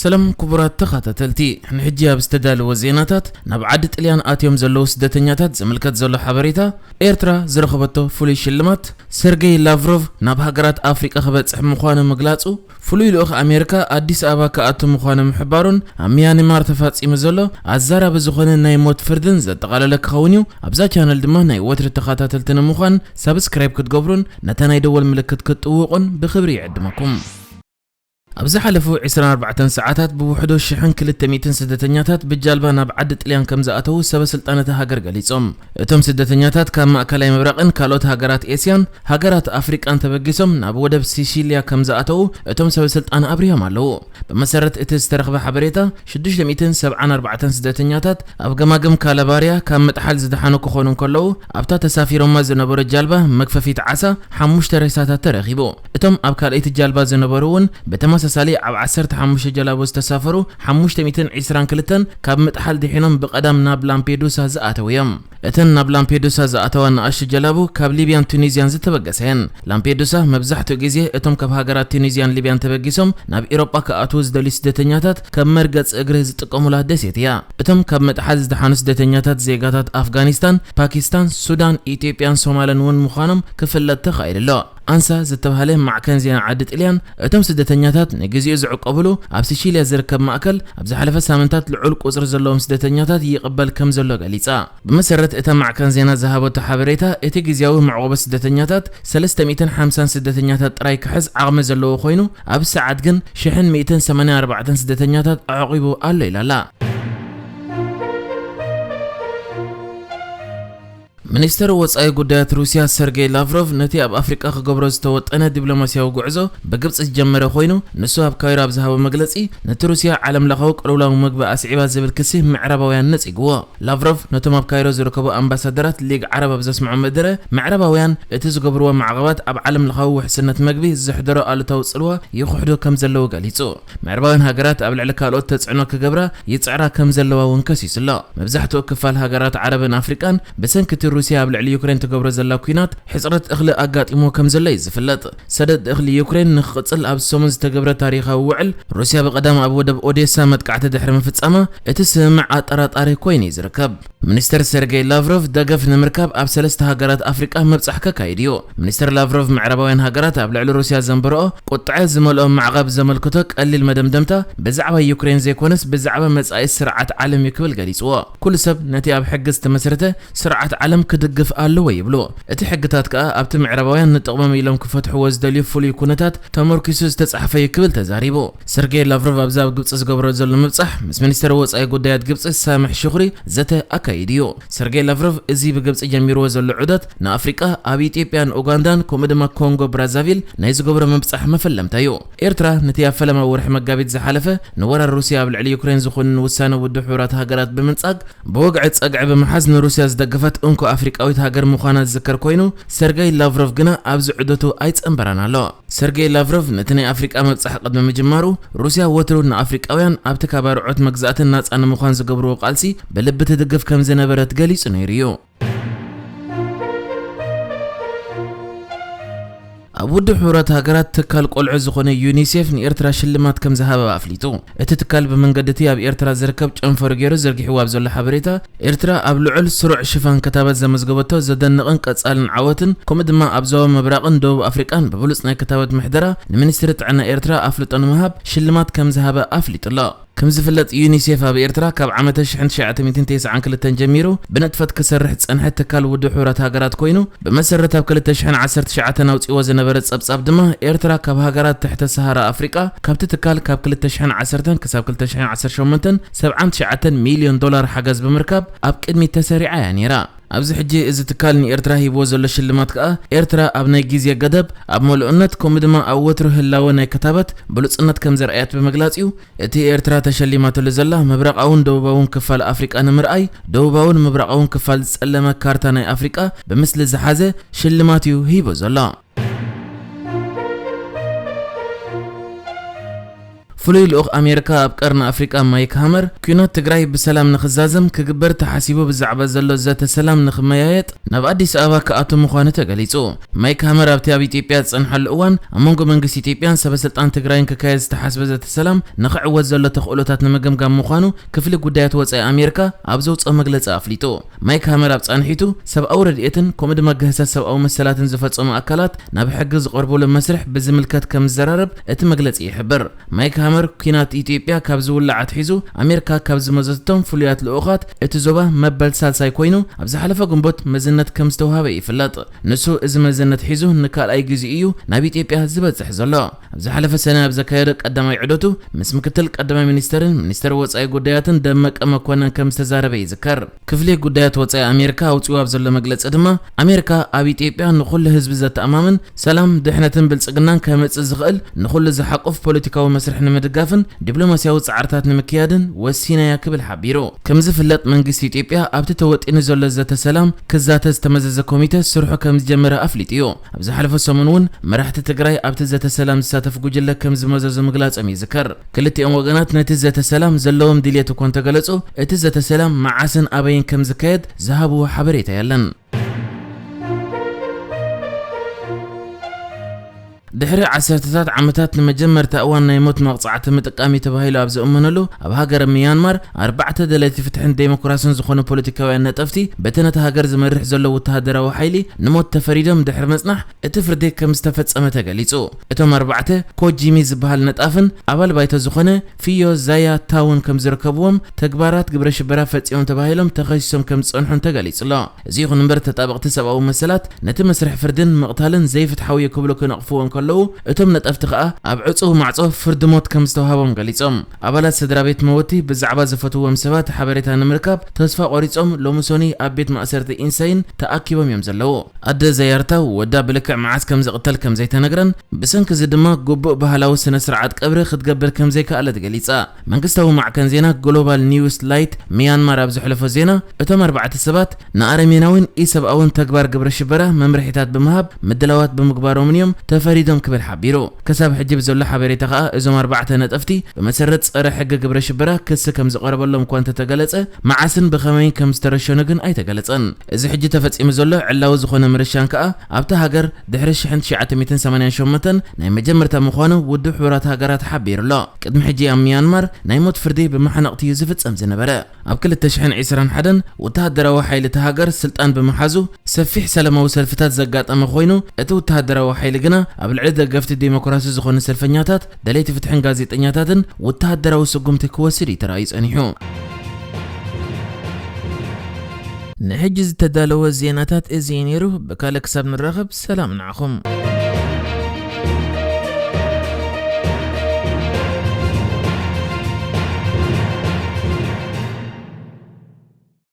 ሰላም ክቡራት ተኸታተልቲ፣ ንሕጂ ኣብ ዝተዳለወ ዜናታት፣ ናብ ዓዲ ጥልያን ኣትዮም ዘለዉ ስደተኛታት ዝምልከት ዘሎ ሓበሬታ፣ ኤርትራ ዝረኸበቶ ፍሉይ ሽልማት፣ ሰርጌይ ላቭሮቭ ናብ ሃገራት ኣፍሪቃ ክበጽሕ ምዃኑ ምግላጹ፣ ፍሉይ ልኡኽ ኣሜሪካ ኣዲስ ኣበባ ክኣቱ ምዃኑ ምሕባሩን፣ ኣብ ሚያንማር ተፋጺሙ ዘሎ ኣዛራቢ ዝኾነ ናይ ሞት ፍርድን ዘጠቓለለ ክኸውን እዩ። ኣብዛ ቻነል ድማ ናይ ወትሪ ተኸታተልቲ ንምዃን ሳብስክራይብ ክትገብሩን ነታ ናይ ደወል ምልክት ክትጥውቑን ብኽብሪ ይዕድመኩም። ኣብ ዝሓለፉ ዕስራን ኣርባዕተን ሰዓታት ብውሕዱ ሽሕን ክልተ ሚእትን ስደተኛታት ብጃልባ ናብ ዓዲ ጥልያን ከም ዝኣተዉ ሰበ ስልጣን እታ ሃገር ገሊጾም። እቶም ስደተኛታት ካብ ማእከላይ ምብራቕን ካልኦት ሃገራት ኤስያን፣ ሃገራት ኣፍሪቃን ተበጊሶም ናብ ወደብ ሲሲልያ ከም ዝኣተዉ እቶም ሰበ ስልጣን ኣብሪሆም ኣለዉ። ብመሰረት እቲ ዝተረኽበ ሓበሬታ፣ ሽዱሽተ ሚእትን ሰብዓን ኣርባዕተን ስደተኛታት ኣብ ገማግም ካላባርያ ካብ ምጥሓል ዝደሓኑ ክኾኑ እንከለዉ፣ ኣብታ ተሳፊሮማ ዝነበሩ ጃልባ መግፈፊት ዓሳ ሓሙሽተ ሬሳታት ተረኺቡ። እቶም ኣብ ካልኣይቲ ጃልባ ዝነበሩ እውን ብተመሳሳሊ ኣብ ዓሰርተ ሓሙሽተ ጀላቡ ዝተሳፈሩ ሓሙሽተ ሚእትን ዕስራን ክልተን ካብ ምጥሓል ድሒኖም ብቐዳም ናብ ላምፔዱሳ ዝኣተዉ እዮም። እተን ናብ ላምፔዱሳ ዝኣተዋ ንኣሽቱ ጀላቡ ካብ ሊብያን ቱኒዝያን ዝተበገሳ እየን። ላምፔዱሳ መብዛሕትኡ ግዜ እቶም ካብ ሃገራት ቱኒዝያን ሊብያን ተበጊሶም ናብ ኤውሮጳ ክኣትዉ ዝደልዩ ስደተኛታት ከም መርገጺ እግሪ ዝጥቀሙላ ደሴት እያ። እቶም ካብ ምጥሓል ዝደሓኑ ስደተኛታት ዜጋታት ኣፍጋኒስታን፣ ፓኪስታን፣ ሱዳን፣ ኢትዮጵያን ሶማልን እውን ምዃኖም ክፍለጥ ተኻኢሉ ኣሎ። ኣንሳ ዝተባህለ ማዕከን ዜና ዓዲ ጥልያን፣ እቶም ስደተኛታት ንግዜኡ ዝዕቆብሉ ኣብ ሲሺልያ ዝርከብ ማእከል፣ ኣብ ዝሓለፈ ሳምንታት ልዑል ቁጽሪ ዘለዎም ስደተኛታት ይቕበል ከም ዘሎ ገሊጻ። ብመሰረት እታ ማዕከን ዜና ዝሃበቶ ሓበሬታ፣ እቲ ግዜያዊ መዕቆቢ ስደተኛታት ሰለስተ ሚእትን ሓምሳን ስደተኛታት ጥራይ ክሕዝ ዓቕሚ ዘለዎ ኮይኑ፣ ኣብ ሰዓት ግን ሽሕን ሚእትን ሰማንያን ኣርባዕተን ስደተኛታት ኣዕቂቡ ኣሎ ኢላ ኣላ። ሚኒስተር ወጻኢ ጉዳያት ሩስያ ሰርጌይ ላቭሮቭ ነቲ ኣብ ኣፍሪቃ ክገብሮ ዝተወጠነ ዲፕሎማስያዊ ጉዕዞ ብግብጺ ዝጀመረ ኮይኑ፣ ንሱ ኣብ ካይሮ ኣብ ዝሃቦ መግለጺ፣ ነቲ ሩስያ ዓለም ለኻዊ ቅልውላው ምግቢ ኣስዒባ ዝብል ክሲ ምዕራባውያን ነጺግዎ። ላቭሮቭ ነቶም ኣብ ካይሮ ዝርከቡ ኣምባሳደራት ሊግ ዓረብ ኣብ ዘስምዖ መደረ፣ ምዕራባውያን እቲ ዝገብርዎ ማዕቐባት ኣብ ዓለም ለኻዊ ውሕስነት መግቢ ዘሕደሮ ኣሉታዊ ጽልዋ ይኹሕዶ ከም ዘለዉ ገሊጹ። ምዕራባውያን ሃገራት ኣብ ልዕሊ ካልኦት ተጽዕኖ ክገብራ ይጽዕራ ከም ዘለዋ እውን ከሲሱ ኣሎ። መብዛሕትኡ ክፋል ሃገራት ዓረብን ኣፍሪቃን ብሰንኪ እቲ ሩስያ ኣብ ልዕሊ ዩክሬን ትገብሮ ዘላ ኲናት ሕጽረት እኽሊ ኣጋጢሞ ከም ዘሎ እዩ ዝፍለጥ። ሰደድ እኽሊ ዩክሬን ንክቕጽል ኣብ ሰሙን ዝተገብረ ታሪኻዊ ውዕል፣ ሩስያ ብቐዳም ኣብ ወደብ ኦዴሳ መጥቃዕቲ ድሕሪ ምፍጻማ፣ እቲ ስምምዕ ኣጠራጣሪ ኮይኑ እዩ ዝርከብ። ሚኒስተር ሰርጌይ ላቭሮቭ ደገፍ ንምርካብ ኣብ ሰለስተ ሃገራት ኣፍሪቃ ምብጻሕ ከካይድ እዩ። ሚኒስተር ላቭሮቭ ምዕራባውያን ሃገራት ኣብ ልዕሊ ሩስያ ዘንበረኦ ቁጥዐ ዝመልኦ ማዕቐብ ዘመልክቶ ቀሊል መደምደምታ ብዛዕባ ዩክሬን ዘይኮነስ ብዛዕባ መጻኢ ስርዓት ዓለም እዩ ክብል ገሊጽዎ። ኩሉ ሰብ ነቲ ኣብ ሕጊ ዝተመስረተ ስርዓት ዓለም ክድግፍ ኣለዎ ይብሉ። እቲ ሕግታት ከኣ ኣብቲ ምዕራባውያን ንጥቕሞም ኢሎም ክፈትሕዎ ዝደልዩ ፍሉይ ኩነታት ተመርኪሱ ዝተጻሕፈ እዩ ክብል ተዛሪቡ። ሰርጌይ ላቭሮቭ ኣብዚ ኣብ ግብጺ ዝገብሮ ዘሎ ምብጻሕ ምስ ሚኒስተር ወጻኢ ጉዳያት ግብጺ ሳምሕ ሽኹሪ ዘተ ኣካይዱ እዩ። ሰርጌይ ላቭሮቭ እዚ ብግብጺ ጀሚርዎ ዘሎ ዑደት ንኣፍሪቃ ኣብ ኢትዮጵያን ኡጋንዳን ከምኡ ድማ ኮንጎ ብራዛቪል ናይ ዝገብሮ ምብጻሕ መፈለምታ እዩ። ኤርትራ ነቲ ኣብ ፈለማ ወርሒ መጋቢት ዝሓለፈ ንወራር ሩስያ ኣብ ልዕሊ ዩክሬን ዝኹንን ውሳነ ውድብ ሕቡራት ሃገራት ብምንጻግ ብወግዒ ጸግዒ ብምሓዝ ንሩስያ ዝደገፈት እንኮ ኣፍሪቃዊት ሃገር ምዃና ዝዝከር ኮይኑ፣ ሰርጌይ ላቭሮቭ ግና ኣብዚ ዑደቱ ኣይጸንበራን ኣሎ። ሰርጌይ ላቭሮቭ ነቲ ናይ ኣፍሪቃ ምብጻሕ ቅድሚ ምጅማሩ፣ ሩስያ ወትሩ ንኣፍሪቃውያን ኣብቲ ካብ ኣርዑት መግዛእትን ናጻ ንምዃን ዝገብርዎ ቃልሲ ብልቢ ትድግፍ ከም ዝነበረት ገሊጹ ነይሩ እዩ። ኣብ ውድብ ሕቡራት ሃገራት ትካል ቆልዑ ዝኾነ ዩኒሴፍ ንኤርትራ ሽልማት ከም ዝሃበ ኣፍሊጡ። እቲ ትካል ብመንገዲ እቲ ኣብ ኤርትራ ዝርከብ ጨንፈሩ ገይሩ ዘርጊሕዎ ኣብ ዘሎ ሓበሬታ፣ ኤርትራ ኣብ ልዑል ስሩዕ ሽፋን ክታበት ዘመዝገበቶ ዘደንቕን ቀጻልን ዓወትን፣ ከምኡ ድማ ኣብ ዞባ ምብራቕን ደቡብ ኣፍሪቃን ብብሉጽ ናይ ክታበት ምሕደራ ንሚኒስትሪ ጥዕና ኤርትራ ኣፍልጦ ንምሃብ ሽልማት ከም ዝሃበ ኣፍሊጡ ኣሎ። ከም ዝፍለጥ፣ ዩኒሴፍ ኣብ ኤርትራ ካብ ዓመተ ሽሕን ትሽዓተ ሚእትን ተስዓን ክልተን ጀሚሩ ብንጥፈት ክሰርሕ ዝጸንሐ ትካል ውድብ ሕቡራት ሃገራት ኮይኑ፣ ብመሰረት ኣብ ክልተ ሽሕን ዓሰርተ ትሽዓተን ኣውጺእዎ ዝነበረ ጸብጻብ ድማ፣ ኤርትራ ካብ ሃገራት ትሕተ ሰሃራ ኣፍሪቃ ካብቲ ትካል ካብ ክልተ ሽሕን ዓሰርተን ክሳብ ክልተ ሽሕን ዓሰርተ ሸሞንተን ሰብዓን ትሽዓተን ሚልዮን ዶላር ሓገዝ ብምርካብ ኣብ ቅድሚት ተሰሪዓ እያ ነይራ። ኣብዚ ሕጂ እዚ ትካል ንኤርትራ ሂብዎ ዘሎ ሽልማት ከኣ፣ ኤርትራ ኣብ ናይ ግዜ ገደብ፣ ኣብ መሉእነት፣ ከምኡ ድማ ኣብ ወትሩ ህላወ ናይ ክታበት ብሉጽነት ከም ዘርኣየት ብምግላጽ እዩ። እቲ ኤርትራ ተሸሊማትሉ ዘላ ምብራቓውን ደቡባውን ክፋል ኣፍሪቃ ንምርኣይ፣ ደቡባውን ምብራቓውን ክፋል ዝጸለመ ካርታ ናይ ኣፍሪቃ ብምስሊ ዝሓዘ ሽልማት እዩ ሂቡ ዘሎ። ፍሉይ ልኡኽ ኣሜሪካ ኣብ ቀርኒ ኣፍሪቃ ማይክ ሃመር፣ ኲናት ትግራይ ብሰላም ንኽዛዘም ክግበር ተሓሲቡ ብዛዕባ ዘሎ ዘተ ሰላም ንኽመያየጥ ናብ ኣዲስ ኣበባ ክኣቱ ምዃኑ ተገሊጹ። ማይክ ሃመር ኣብቲ ኣብ ኢትዮጵያ ዝጸንሓሉ እዋን፣ ኣብ መንጎ መንግስቲ ኢትዮጵያን ሰበ ስልጣን ትግራይን ክካየድ ዝተሓስበ ዘተ ሰላም ንኽዕወት ዘሎ ተኽእሎታት ንምግምጋም ምዃኑ ክፍሊ ጉዳያት ወጻኢ ኣሜሪካ ኣብ ዘውጽኦ መግለጺ ኣፍሊጡ። ማይክ ሃመር ኣብ ጻንሒቱ፣ ሰብኣዊ ረድኤትን ከምኡ ድማ ግህሰት ሰብኣዊ መሰላትን ዝፈጸሙ ኣካላት ናብ ሕጊ ዝቐርቡሉ መስርሕ ብዝምልከት ከም ዝዘራረብ እቲ መግለጺ ይሕብር። ማይክ ሃመር፣ ኲናት ኢትዮጵያ ካብ ዝውላዕ ኣትሒዙ ኣሜሪካ ካብ ዝመዘዘቶም ፍሉያት ልኡኻት እቲ ዞባ መበል ሳልሳይ ኮይኑ፣ ኣብ ዝሓለፈ ግንቦት መዝነት ከም ዝተውሃበ ይፍለጥ። ንሱ እዚ መዝነት ሒዙ ንካልኣይ ግዜ እዩ ናብ ኢትዮጵያ ዝበጽሕ ዘሎ። ኣብ ዝሓለፈ ሰነ ኣብ ዘካየዶ ቀዳማይ ዑደቱ ምስ ምክትል ቀዳማይ ሚኒስተርን ሚኒስተር ወጻኢ ጉዳያትን ደመቀ መኮነን ከም ዝተዛረበ ይዝከር። ክፍሊ ጉዳያት ወጻኢ ኣሜሪካ ኣውጺኡ ኣብ ዘሎ መግለጺ ድማ፣ ኣሜሪካ ኣብ ኢትዮጵያ ንኹሉ ህዝቢ ዘተኣማምን ሰላም፣ ድሕነትን ብልጽግናን ከመጽእ ዝኽእል ንኹሉ ዝሓቁፍ ፖለቲካዊ መስርሕ ንምድጋፍን ዲፕሎማስያዊ ጻዕርታት ንምክያድን ወሲና እያ ክብል ሓቢሩ። ከም ዝፍለጥ መንግስቲ ኢትዮጵያ ኣብቲ ተወጢኑ ዘሎ ዘተ ሰላም ክዛተ ዝተመዘዘ ኮሚተ ስርሑ ከም ዝጀመረ ኣፍሊጡ እዩ። ኣብ ዝሓለፈ ሰሙን እውን መራሕቲ ትግራይ ኣብቲ ዘተ ሰላም ዝሳተፍ ጉጅለ ከም ዝመዘዙ ምግላጾም ይዝከር። ክልቲኦም ወገናት ነቲ ዘተ ሰላም ዘለዎም ድልየት እኳ እንተገለጹ፣ እቲ ዘተ ሰላም መዓስን ኣበይን ከም ዝካየድ ዝሃብዎ ሓበሬታ የለን። ድሕሪ ዓሰርተታት ዓመታት ንመጀመርታ እዋን ናይ ሞት መቕጻዕቲ ምጥቃም እዩ ተባሂሉ ኣብ ዝእመነሉ ኣብ ሃገረ ምያንማር፣ ኣርባዕተ ደለይቲ ፍትሕን ዴሞክራስን ዝኾኑ ፖለቲካውያን ነጠፍቲ በቲ ነታ ሃገር ዝመርሕ ዘሎ ወተሃደራዊ ሓይሊ ንሞት ተፈሪዶም ድሕሪ ምጽናሕ፣ እቲ ፍርዲ ከም ዝተፈጸመ ተገሊጹ። እቶም ኣርባዕተ፣ ኮጂሚ ዝበሃል ነጣፍን ኣባል ባይቶ ዝኾነ ፊዮ ዛያ ታውን ከም ዝርከብዎም፣ ተግባራት ግብረ ሽበራ ፈጺሞም ተባሂሎም ተኸሲሶም ከም ዝጸንሑን ተገሊጹ ኣሎ። እዚ ይኹን እምበር፣ ተጣበቕቲ ሰብኣዊ መሰላት ነቲ መስርሕ ፍርድን ምቕታልን ዘይፍትሓዊ እዩ ክብሉ ክነቕፍዎ እንከለዉ፣ እቶም ነጠፍቲ ከኣ ኣብ ዕጹው ማዕጾ ፍርዲ ሞት ከም ዝተዋሃቦም ገሊጾም። ኣባላት ስድራ ቤት መወቲ ብዛዕባ ዝፈትዎም ሰባት ሓበሬታ ንምርካብ ተስፋ ቆሪጾም፣ ሎሚ ሰኑይ ኣብ ቤት ማእሰርቲ ኢንሳይን ተኣኪቦም እዮም ዘለዉ። ኣደ ዘያርታ ወዳ ብልክዕ መዓስ ከም ዝቕተል ከም ዘይተነግረን፣ ብሰንኪ እዚ ድማ ግቡእ ባህላዊ ስነ ስርዓት ቀብሪ ክትገብር ከም ዘይከኣለት ገሊጻ። መንግስታዊ ማዕከን ዜና ግሎባል ኒውስ ላይት ሚያንማር ኣብ ዘሕለፎ ዜና፣ እቶም ኣርባዕተ ሰባት ንኣረሜናዊን ኢሰብኣውን ተግባር ግብረ ሽበራ መምርሒታት ብምሃብ ምድላዋት ብምግባሮምን እዮም ተፈሪዶም ክብል ሓቢሩ። ክሳብ ሕጂ ብዘሎ ሓበሬታ ከኣ፣ እዞም ኣርባዕተ ነጠፍቲ ብመሰረት ጸረ ሕጊ ግብረ ሽበራ ክሲ ከም ዝቐረበሎም እኳ እንተተገለጸ፣ መዓስን ብኸመይን ከም ዝተረሸኑ ግን ኣይተገለጸን። እዚ ሕጂ ተፈጺሙ ዘሎ ዕላዊ ዝኾነ ምርሻን ከኣ፣ ኣብታ ሃገር ድሕሪ ሽሕን ትሽዓተ ሚእትን ሰማንያን ሸሞንተን ናይ መጀመርታ ምዃኑ ውድብ ሕቡራት ሃገራት ሓቢሩ ኣሎ። ቅድሚ ሕጂ ኣብ ሚያንማር ናይ ሞት ፍርዲ ብመሓነቕቲ እዩ ዝፍጸም ዝነበረ። ኣብ ክልተ ሽሕን ዕስራን ሓደን ወተሃደራዊ ሓይሊ እታ ሃገር ስልጣን ብምሓዙ ሰፊሕ ሰላማዊ ሰልፍታት ዘጋጠመ ኮይኑ፣ እቲ ወተሃደራዊ ሓይሊ ግና ኣብ ልዕሊ ደገፍቲ ዴሞክራሲ ዝኾኑ ሰልፈኛታት፣ ደለይቲ ፍትሕን ጋዜጠኛታትን ወተሃደራዊ ስጉምቲ ክወስድ እዩ ተራእዩ ጸኒሑ። ንሕጂ ዝተዳለወ ዜናታት እዚ እዩ ነይሩ። ብካልእ ክሳብ ንራኸብ ሰላም ንዓኹም።